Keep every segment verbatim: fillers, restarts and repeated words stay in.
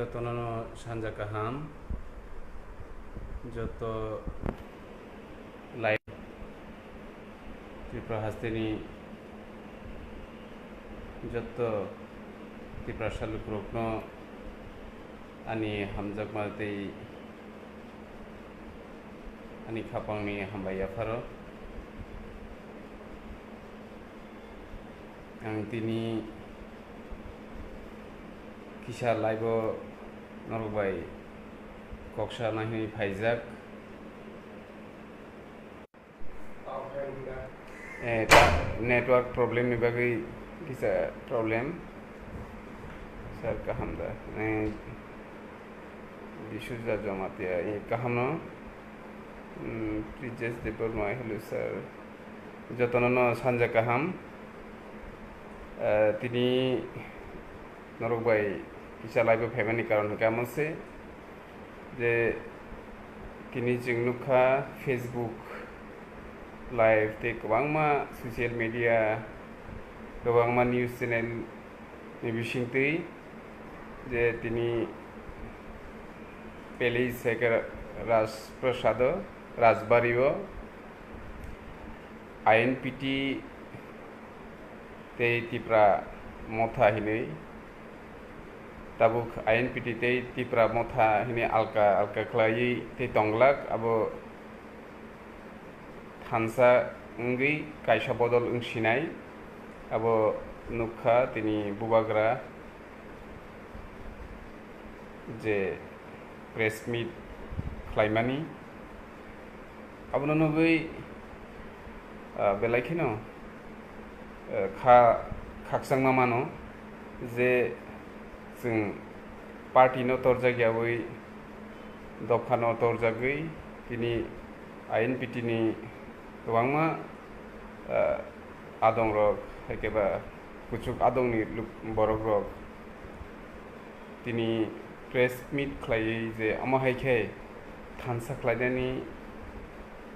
Jotono sanja kaham, joto lai Tripura hasteni joto Tiprasa lukurokno ani hamjakma tei ani khapangni hambai yapharo. Ang tini kisa live o norok bai kok sana hinwi phaijak. Eh, ta-, network problem ni bagwi kisa problem. Sir, kaham da? Eh, Disuja Jamatia, eh, kaham no? Hmm, Prijesh Debbarma, hello sir. Jotono no sanja kaham. Eh, tini norok bai kisa live o phaimani karon hwnkhe amo se je tini chwng nukha Facebook live tei kwbangma social media, kwbangma news channel ni bisingtwi je tini Pele Sekar Rajprasado Rajbari o I N P T tei Tipra Motha hinwi tabuk I N P T tei Tipra Motha hinwi alka alka khlaiwi tei tonglak, abo thansa wngwi kaisa bodol wngsinai. Abo nukha tini bubagra je press meet khlaimani, abono nugwi, ah, belai kheno, ah, kha-, khakchangma mano je chwng party no torjak yawi, dopha no torjagwi tini I N P T ni kwbangma, ah, adongrok, hai khe ba kuchuk adongni luk-, borokrok tini press meet khlaiwi je omo hai khe thansa khlainani,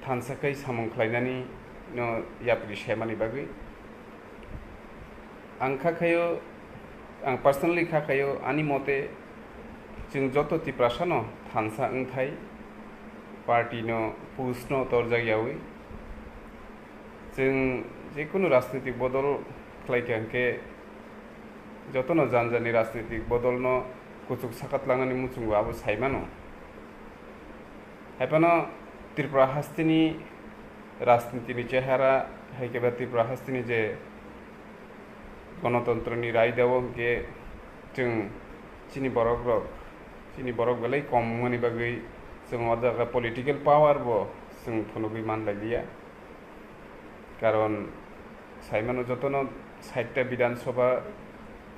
thansa khai samung khlainani no yapri semani bagwi. Ang kha khayo, ang personally kha khayo, ani mote chwng joto Tiprasa no thansa wngthai, party no, post no torjak yawi. Chwng jekunu rajnitik bodol khlai kha hwnkhe jotono jani jani rajnitik bodolno kuchuk saka tlangnani muchungo abo sai mano. Haiphano Tripura hasteni rajnitini chehara hai khe ba Tripura hasteni je gonotontroni raida o hwnkhe chwng chini borokrok, chini borok belai kom wngmani bagwi chwng o jaga political power bo chwng phunugwi manlailia. Karon saimano jotono sait ta Bidhan Sabha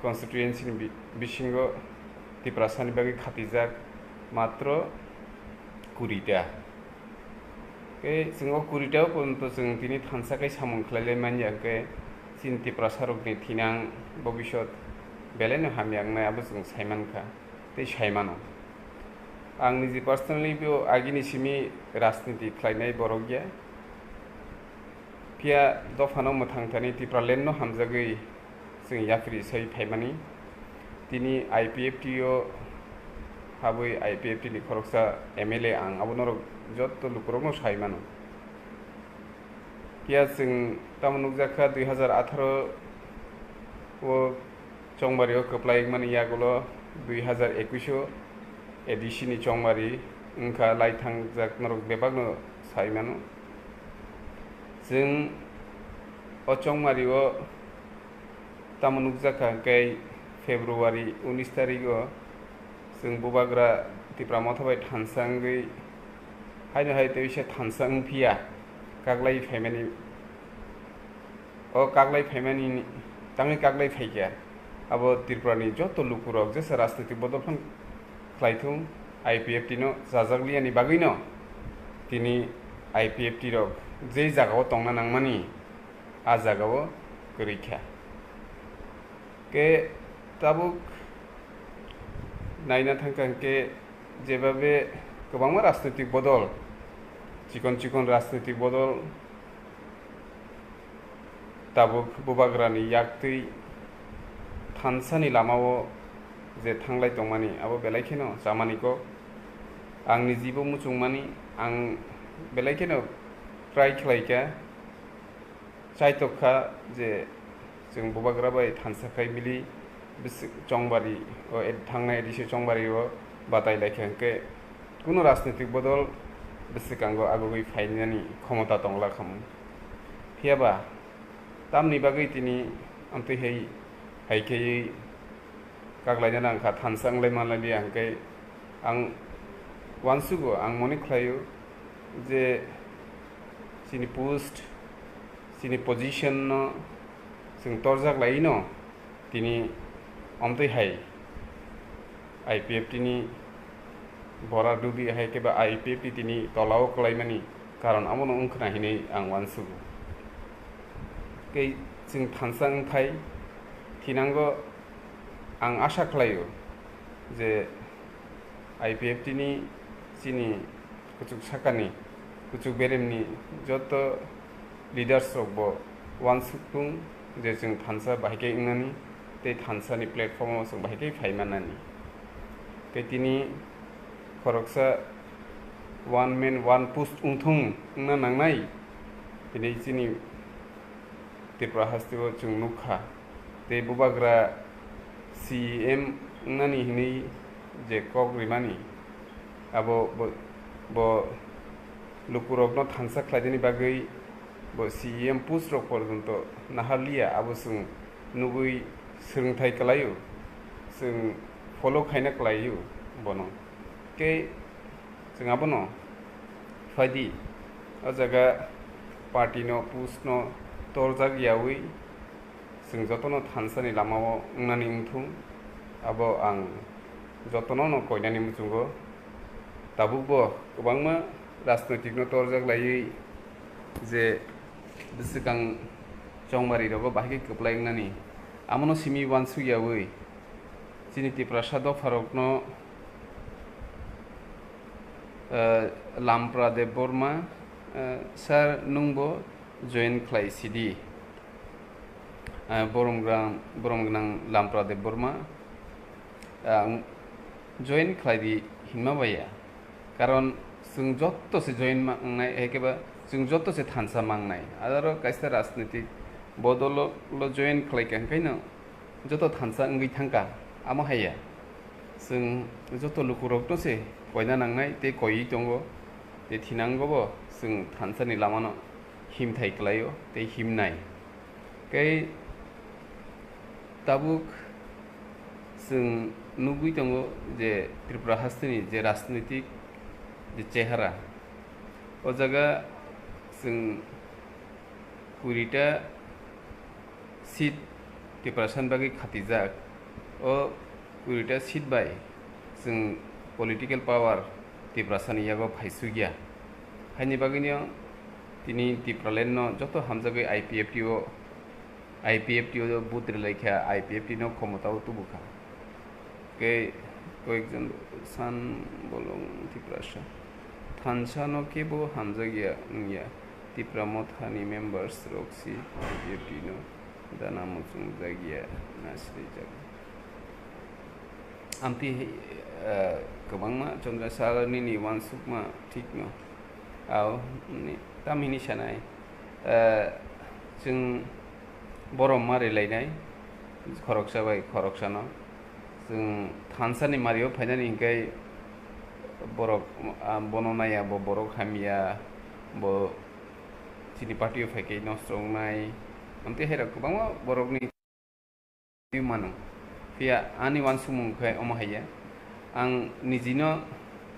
constituency ni bi-, bisingo Tiprasani bagwi khatijak matro kuri ta. Tei chwng o kuri ta o porjonto chwng tini thansa khai samung khlailai manya hwnkhe chini Tiprasa rokni thinang bobisot belaino hamya wngnai abo chwng saimankha tei saimano. Ang niji personally bo agini simi rajniti khlainai borok ya. Phiya dophano mwthang thani Tipraland no hamjagwi chwng yapri sai phaimani. Tini I P F T o habwi I P F T ni khoroksa M L A ang abo norok jotto lukurokno sai mano. Phiya chwng tamo nukjakha dui hazar atharo o Chongmari o kwplai wngmani yagulo dui hazar ekush o A D C ni chongmari wngkha lai thangjak norok bebakno sai mano. Chwng o chongmari o tamo nukjakha hwnkhe February unis tarik o chwng bubagra Tipra Motha bai thansa wngwi haino hai tei se thansa wngphiya kaglai phaimani. O kaglai phaimani tangwi kaglai phaikha, abo Tripurani joto lukurok jesa rajnitik bodol phano khlaithung, I P F T no chajakliyani bagwino tini I P F T rok je jagao tongna nangmani, a jagao kwrwikha. Khe tabuk naina thangkha hwnkhe jebabe kwbangma rajnitik bodol, chikon chikon rajnitik bodol, tabuk bubagrani yaktwi thansani lamao je thanglai tongmani, abo belai kheno chamani kok. Ang nijibo muchungmani, ang belai kheno try khlai kha, chaitok kha je chwng bubagra bai thansa khai mili bisi chongbari o ed-, thangnai edisi chongbari o batai lai kha hwnkhe kuno rajnitik bodol bwswkango agugwi phainani khomota tongla khamu. Phiyaba tamni bagwi tini amtwi hai, hai khaiwi kaklaina nang kha, thansa wnglai manlai liya hwnkhe ang uansugo, ang mone khlaio je chini post, chini position no chwng torjak lai no tini omtwi hai I P F T ni bora dubi hai khe ba I P F T tini tola o kwlaimani karon abono wngkhwna hinwi ang uansugo. Tei chwng thansa wngthai thinango ang asa khlaio je I P F T ni chini kuchuk sakani, kuchuk beremni joto leaders rok bo uansuk tung je chwng thansa bahai khe wngnani tei thansa ni platform o chwng bahai khe phai mannani. Tei tini khoroksa one man one post wngthung wngna nangnai, tini chini Tripura haste o chwng nukha. Tei bubagra C E M wngnani hinwi je kok rimani, abo bo, bo lukurokno thansa khlainani bagwi bo C E M post rok porjonto naharliya, abo chwng nugwi swrwngthai kwlaio, chwng follow khaina kwlaio bono. Tei chwng abono phaidi, o jaga party no post no torjak yaui chwng jotono thansa ni lama o wngnani wngthung, abo ang jotono no koinani muchungo. Tabuk bo kwbangma rajnoitik no torjak laiwi je bwswkang chongmari rogo bahai khe kwplai wngnani, amono simi uansuk yaui chini Tiprasa dopha rok no, eh, Lampra Debbarma, eh, sir, nwngbo join khlai sidi. Eh, borom gwnang, borom gwnang Lampra Debbarma, eh, ang join khlai di hinma baya. Karon chwng joto se join mangnai, hai khe ba chwng joto se thansa mangnai. Aro kaisa rajnitik bodolo lo join khlai kha, hwnkhe no joto thansa wngwi thangkha, amo haiya. Chwng joto lukurokno se koina nangnai tei koiwi tongo. Tei thinango bo chwng thansani lamano himthai kwlaio tei himnai. Tei tabuk chwng nugwi tongo je Tripura hasteni je rajnitik je chehara, o jaga chwng kurita seat Tiprasani bagwi khatijak. O kurita seat bai chwng political power Tiprasani yago phaisukya. Haini bagwino tini Tipraland no joto hamjagwi I P F T o, I P F T o vote rwlai kha, I P F T no khomota o tubu kha. Kei koyekjon san bolong Tiprasa thansa no kebo hamjakya wngya. Tipra Motha ni members rok si B J P no dana muchung jakya na srijak. Amtwi, eh, kwbangma Chandra Sir nini uansukma thikno. Ao, ni, tamhini sanai, eh, chwng borom ma rwlainai, khoroksa bai khoroksano. Chwng thansani mario phainani hinkhe borok, ah, bono naiya, bo borok hamya, bo chini party o phaikhe nosto wngnai. Amtwi hairok kwbangma borokni mano. Phiya ani uansukmung khe omo haiya, ang nijino,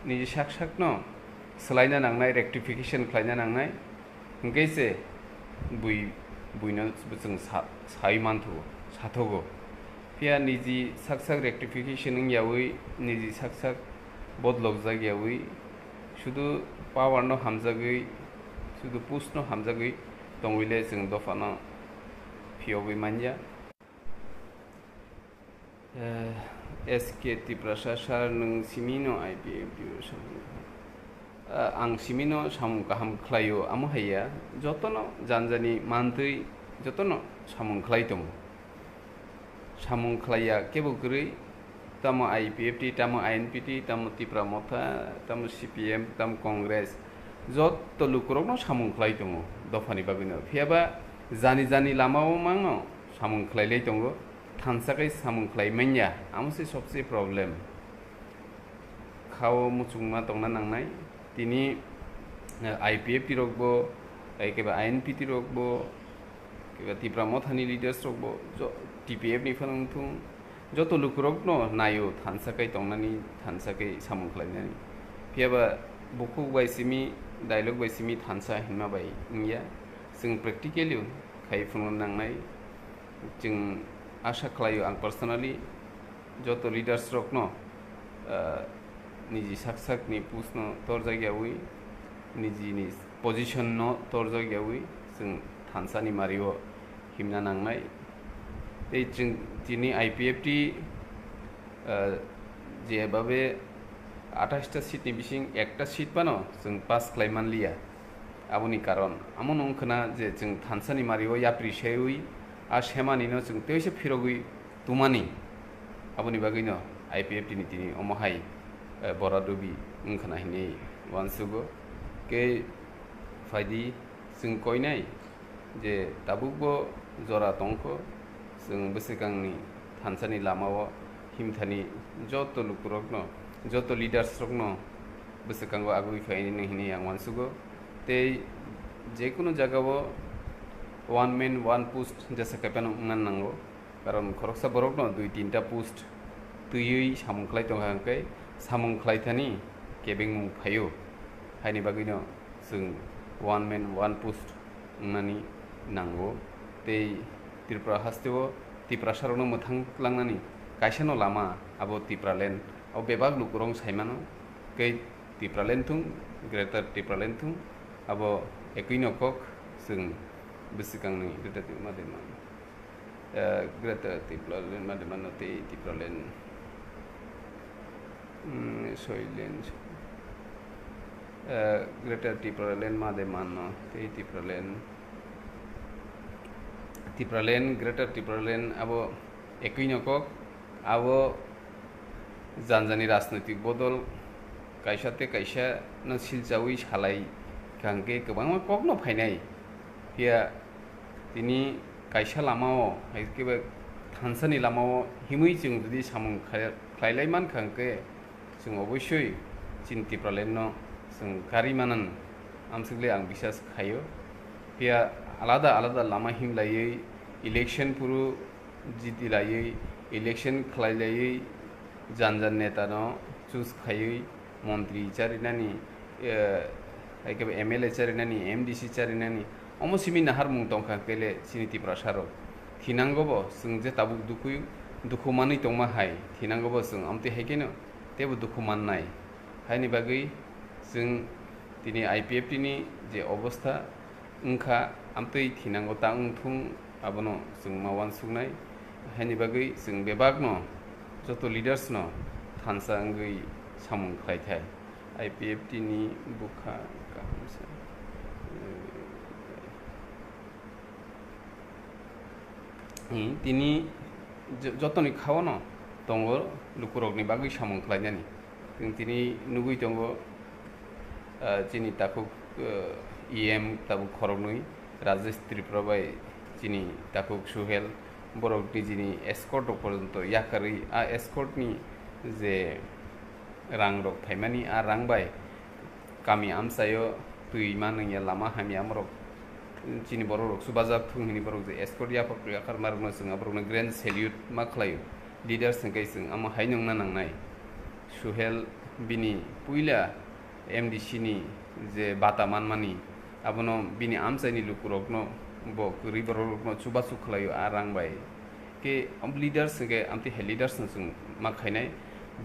niji sak sakno swlaina nangnai, rectification khlaina nangnai, hwnkhe se bui, buino chwng sa-, saui manthogo, sathogo. Phiya niji sak sak rectification wngyaui, niji sak sak bodolokjak yaui, sudu power no hamjagwi, sudu post no hamjagwi tongwile chwng dophano phiyogwi manya. Eh, S K Tiprasa sir, nwng simi no I P F T o samung kha? Eh, ang simi no samung kaham khlaio, amo haiya, jotono janjani mantwi jotono samung khlai tongo. Samung khlaiya kebo kwrwi, Tamo I P F T, tamo I N P T, tamo Tipra Motha, tamo C P M, tamo Congress, joto lukurokno samung khlai tongo dophani bagwino. Phiyaba jani jani lamao mangno samung khlailai tongo, thansa khe samung khlai manya, amo se sobse problem. Khao muchungma tongna nangnai. Tini, eh, I P F T rokbo, eh, keba I N P T rokbo, keba Tipra Mothani leaders rokbo, jo-, T P F ni phano wngthung, joto lukurokno naio thansa kai tongnani, thansa kai samung khlainani. Phiyaba bukhuk bai simi, dialogue bai simi thansa hinma bai wngya. Chwng practically khai phunukna nangnai. Chwng asha khlaio ang personally joto leaders rokno, ah, niji sak sakni post no torjak yawi, nijini position no torjak yawi chwng thansani mario himna nangnai. Tei chwng tini I P F T, ah, jebabe athais ta seat ni bising ekta seat phano chwng pass khlai manliya. Aboni karon amo wngkhwna je chwng thansani mario yapri seiwi a semanino chwng teisa phirogwi tumani. Aboni bagwino I P F T ni tini omo hai, eh, bora dubi wngkhwna hinwi uansugo. Khe phaidi chwng koinai je tabukbo jora tongkho, chwng bwswkangni thansani lamao himthani joto lukurokno, joto leaders rokno bwswkango agwi phaini hinwi ang uansugo. Tei jekunu jagao one man one post jesa kaiphano wngna nango. Karon khoroksa borokno dui tinta post twiwi samung khlai tongkha hwnkhe samung khlaithani kebengmung phaio. Haini bagwino chwng one man one post wngnani nango. Tei Tripura hasteo Tiprasarokno mwthang langnani kaisano lama abo Tipraland. Abo bebak lukurok saimano. Tei Tipraland thung, Greater Tipraland thung, abo ekwino kok chwng bwswkangni Greater Tipraland ma de mano. Eh, Greater Tipraland ma de mano tei Tipraland, mm, Soiland, eh, Greater Tipraland ma de mano tei Tipraland, Tipraland, Greater Tipraland abo ekwino kok, abo janjani rajnoitik bodol kaisa tei kaisa no silchawi salai kha hwnkhe kwbangma kokno phainai. Phiya tini kaisa lamao, hai khe ba thansani lamao himwi chwng jodi samung khai-, khlailai mankha hwnkhe, chwng oboisoi chini Tipraland no chwng kari manan amswkle ang bisas khaio. Phiya alada alada lama himlaiwi election phuru jiti laiwi, election khlai laiwi, jan jan neta no choose khaiwi, montri charinani, eh, hai khe M L A charinani, M D C charinani, omo simi naharmung tongkha kele chini Tiprasa rok. Thinango bo chwng je tabuk dukhu, dukhu manwi tongma hai, thinango bo chwng amtwi hai kheno teibo dukhu mannai. Haini bagwi chwng tini I P F T ni je obostha wngkha, amtwi thinango ta wngthung, abono chwng ma uansuknai. Haini bagwi chwng bebakno, joto leaders no thansa wngwi samung khlai thai. I P F T ni bwkha kaham se. Hmm, tini jo-, jotoni khao no tongo lukurokni bagwi samung khlainani. Chwng tini nugwi tongo, ah, chini takhuk, ah, E M tabuk khoroknwi, Rajesh Tripura bai chini takhuk Suhel, borok nijini escort rok porjonto yakarwi, a escort ni je rang rok phaimani, a rang bai kami amchaio twi manwngya, lama hamya, amorok chini borok rok chubajak thung hini borok je escort yaphak yakar marokno chwng aborokno grand salute ma khlaio. Leaders hwnkhe chwng amo hai nungna nangnai. Suhel bini puila M D C ni je bata manmani, abono bini amchaini lukurokno bo kwrwi bororokno chubachu khlaio a rang bai. Khe leaders hwnkhe amtwi hai leaders no chwng ma khainai.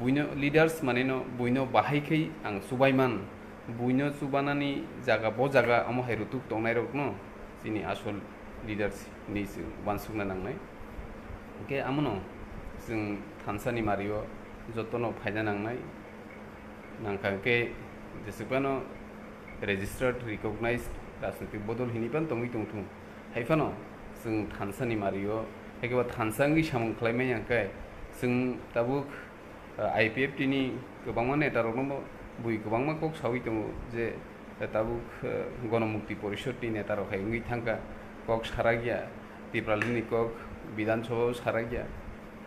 Buino leaders maneno buino bahai khai ang chubai man. Buino chubanani jaga, bo jaga omo hai rutuk tongnairokno chini asol leaders hinwi chwng uansukna nangnai. Hwnkhe amono chwng thansani mario jotono phaina nangnai. Nangkha hwnkhe jeswk phano registered, recognized rajnoitik bodol hinwi phano tongwi tongthung. Hai phano chwng thansani mario, hai khe ba thansa wngwi samung khlai manya hwnkhe chwng tabuk I P F T ni kwbangma netarokno bo bui kwbangma kok saui tongo je tabuk, eh, Gonomukti Porishod ni netarok hai wngwi thangkha, kok sarakya, Tipraland ni kok Bidhan Sabha o sarakya,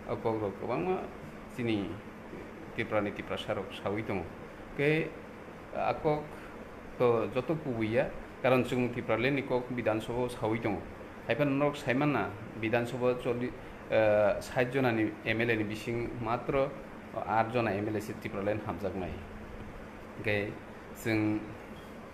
o kokrok kwbangma chini Tripura ni Tiprasa rok saui tongo. Khe a kok to joto kubui ya, karon chwng Tipraland ni kok Bidhan Sabha o saui tongo. Haiphano norok saimanna Bidhan Sabha o choli-, eh, sait jona ni M L A ni bising matro aat jona M L A se Tipraland hamjaknai. Hingkhe chwng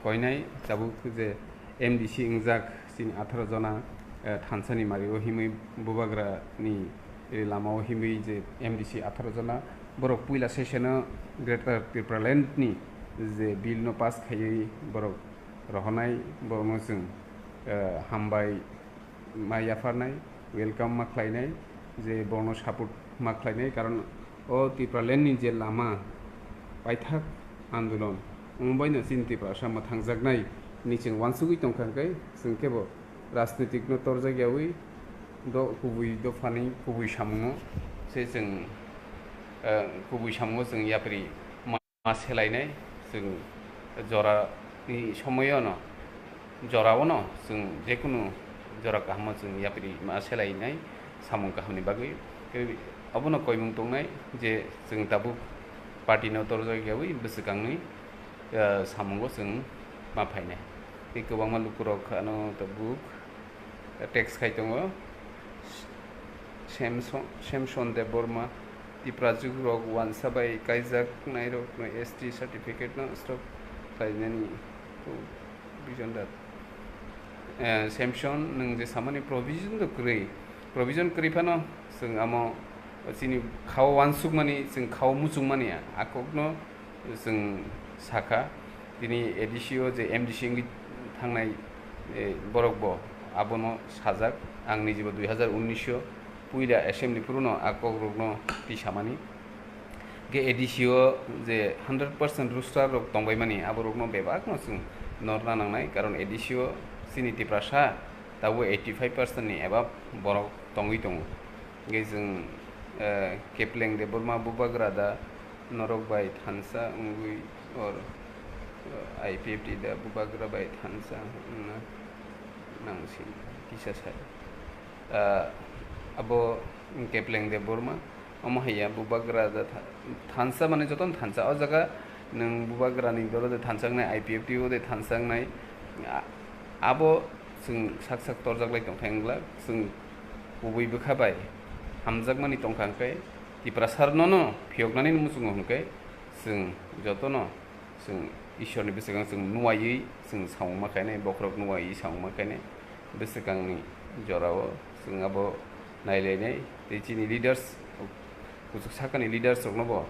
koinai tabuk je M D C wngjak chini atharo jona, eh, thansani mari o himwi bubagra ni, eh, lama o himwi je M D C atharo jona borok puila session o Greater Tipraland ni je bill no pass khaiwi borok rohornai, borokno chwng, eh, hambai ma yapharnai, welcome ma khlainai, je borokno support ma khlainai, karon o Tipraland ni je lama paithak andolon, omo baino chini Tiprasa mwthangjaknai ni chwng uansugwi tongkha, hwnkhe chwng kebo rajnitik no torjak yaui do kubui dophani kubui samungo se chwng, eh, kubui samungo chwng yapri ma selainai, chwng jorani somoyono, jorao no chwng jekunu jora kahamo chwng yapri ma selainai samung kahamni bagwi. Tei abono koimung tongnai je chwng tabuk party no torjak yaui bwswkangni, eh, samungo chwng ma phainai. Tei kwbangma lukurok ano tabuk text khai tongo. Samson, Samson Debbarma, Tiprajwk rok uansa bai kaijak nairok no S T certificate no stop khlainani provision dat. Eh, Samson, nwng je samani provision do kwrwi, provision kwrwi phano chwng amo chini khao uansukmani, chwng khao muchungmani a kokno chwng sakha, tini A D C o je M D C wngwi thangnai, eh, borok bo abono sajak. Ang nijibo dui hazar unnish o puila assembly phuru no a kokrokno twi samani. Ge A D C o je hundred percent roster rok tongbaimani, aborokno bebakno chwng norna nangnai, karon A D C o chini Tiprasa tabuk eighty five percent ni above borok tongwi tongo. Hingke chwng, eh, Kepleng Debbarma bubagra da norok bai thansa wngwi or, eh, I P F T da bubagra bai thansa wngna nangsi kisa sai. Ah, abo Kepleng Debbarma, omo hai ya bubagra da tha-, thansa mane jotono thansa. O jaga nwng bubagrani dolo de thansa wngnai, I P F T o de thansa wngnai. A-, abo chwng sak sak torjak lai tongkha wngla, chwng kubui bwkha bai hamjakmani tongkha, hwnkhe Tiprasa rokno no phiyoknani muchungo hwnkhe chwng jotono chwng Ishwarni bwswkang chwng nuwaiwi chwng samung ma khainai, bokhorok nuwaiwi samung ma khainai, bwswkangni jorao chwng abo nailainai tei chini leaders, kuchuk sakani leaders rokno bo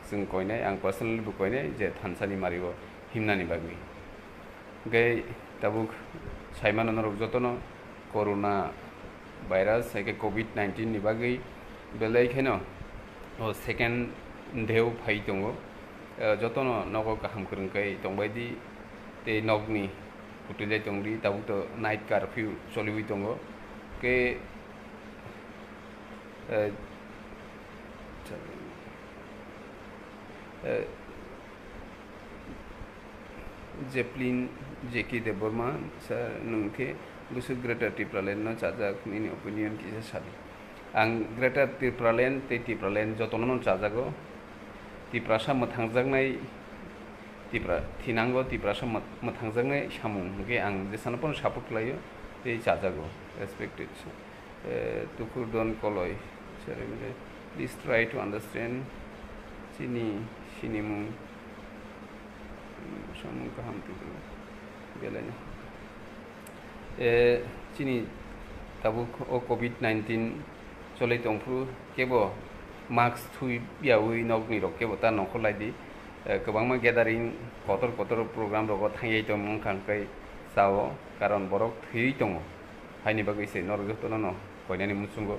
chwng koinai, ang personally bo koinai je thansani mario himnani bagwi. Hingke tabuk saimano norok jotono corona virus, hai khe covid nineteen ni bagwi belai kheno o second dheu phai tongo. Eh, jotono nogo kaham kwrwng khe tongbai di, tei nokni kwtwilai tong di, tabuk to night curfew choliwi tongo. Khe, eh, eh, Jeplin J K Debbarma, sir, nwng khe bwswk Greater Tipraland no chajak, nini opinion kisa sadi. Ang Greater Tipraland tei Tipraland jotono no chajago. Tiprasa mwthangjaknai, Tipra-, thinango Tiprasa mwth-, mwthangjaknai samung hwnkhe ang jesano pono support khlaio tei chajago, respected sir. Eh, Tukur Don Koloi, sir, please try to understand chini sinimung, samung kaham twibo belai no. Eh, chini tabuk o covid nineteen cholwi tongphuru kebo mask thuiyaui nokni rok kebo ta nongkhor lai di. Eh, kwbangma gathering kotor kotor program rogo thangyai tongmung wngkha hwnkhe chao, karon borok thwiwi tongo. Haini bagwi se norok jotono no koinani muchungo.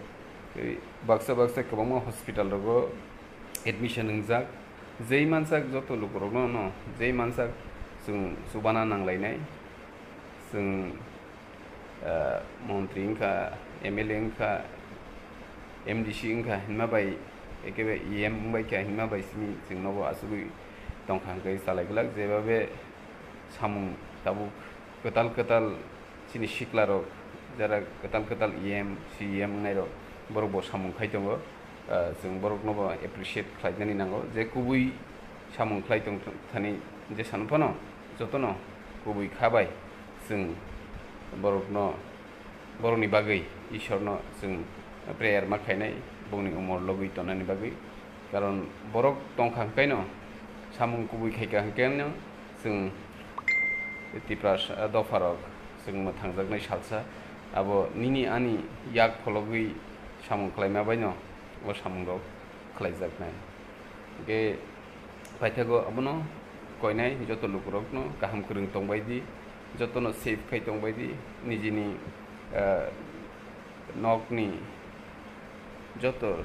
Tei baksa baksa kwbangma hospital rogo admission wngjak. Jei mansak joto lukurokno no, jei mansak chwng chubana nanglainai. Chwng, ah, montri wngkha, M L A wngkha, M D C wngkha hinma bai Ekebe E M wngbai kha hima bai simi chwng nobo asugwi tongkha hwnkhe chalai glak, jebabe samung tabuk kwtal kwtal chini siklarok jara kwtal kwtal E M, C E M wngnairok borok bo samung khai tongo. Ah, chwng borokno bo appreciate khlainani nango je kubui samung khlai tong thani je sano phano jotono kubui kha bai chwng borokno, borokni bagwi Ishorno chwng prayer ma khainai, bongni umor logwi tonani bagwi. Karon borok tongkha hwnkhaino, samung kubui khaikha hwnkhaino chwng Tiprasa dopharok chwng mwthangjaknai salsa. Abo nini ani yak phologwi samung khlaima baino o samungrok khlaijaknai. Hwnkhe paithago abono koinai joto lukurokno kaham kwrwng tongbai di, jotono safe khai tongbai di, nijini, ah, nokni joto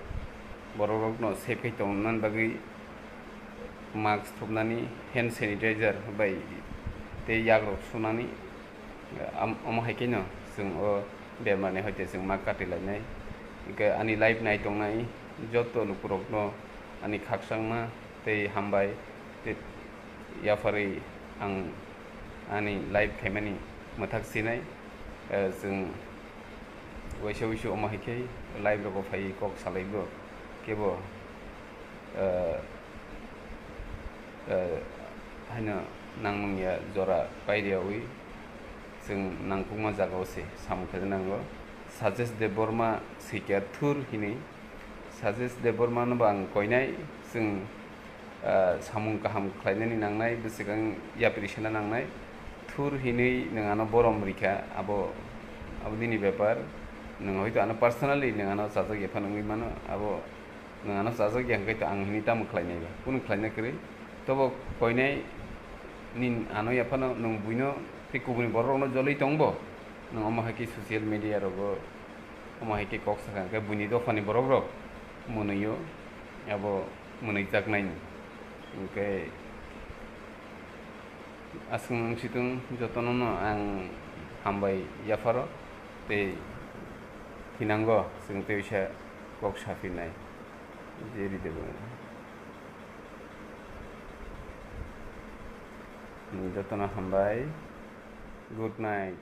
borokrokno safe khai tongna bagwi mask thupnani, hand sanitizer bai tei yakrok sunani, am-, omo hai kheno chwng o bemarni hoite chwng ma kati lainai. Hwnkhe ani live nai tongnai joto lukurokno ani khakchangma tei hambai tei yapharwi ang ani live khaimani mwthak sinai. Eh, chwng waisa wuisu omo hai khe live rogo phaiwi kok salaigo kebo, eh, eh, haino nangmung ya jora pairiyawi chwng nangkukma jagao se samung khe nango. Sajesh Debbarma swikya thur hinwi. Sajesh Debbarma no bo ang koinai, chwng, ah, samung kaham khlainani nangnai, bwswkang yapri sena nangnai. Thur hinwi nwng ano borom rikha, abo, abo nini bepar. Nwng hoito ano personally nwng ano chajak ya phano wngwi mano, abo nwng ano chajak ya hwnkhe to ang hinwi tamo khlainai ba? Kunu khlaina kwrwi. Tobo koinai nin ano ya phano nwng buino tei kubuni borok rokno jolwi tongbo. Nwng omo hai khe social media rogo omo hai khe kok sakha hwnkhe buini dophani borok rok mwnwio abo mwnwijaknaini. Hwnkhe aswk wng situng jotono no ang hambai yapharo tei thinango chwng tei uisa kok saphinai je ridebo. Jotono hambai. Good night.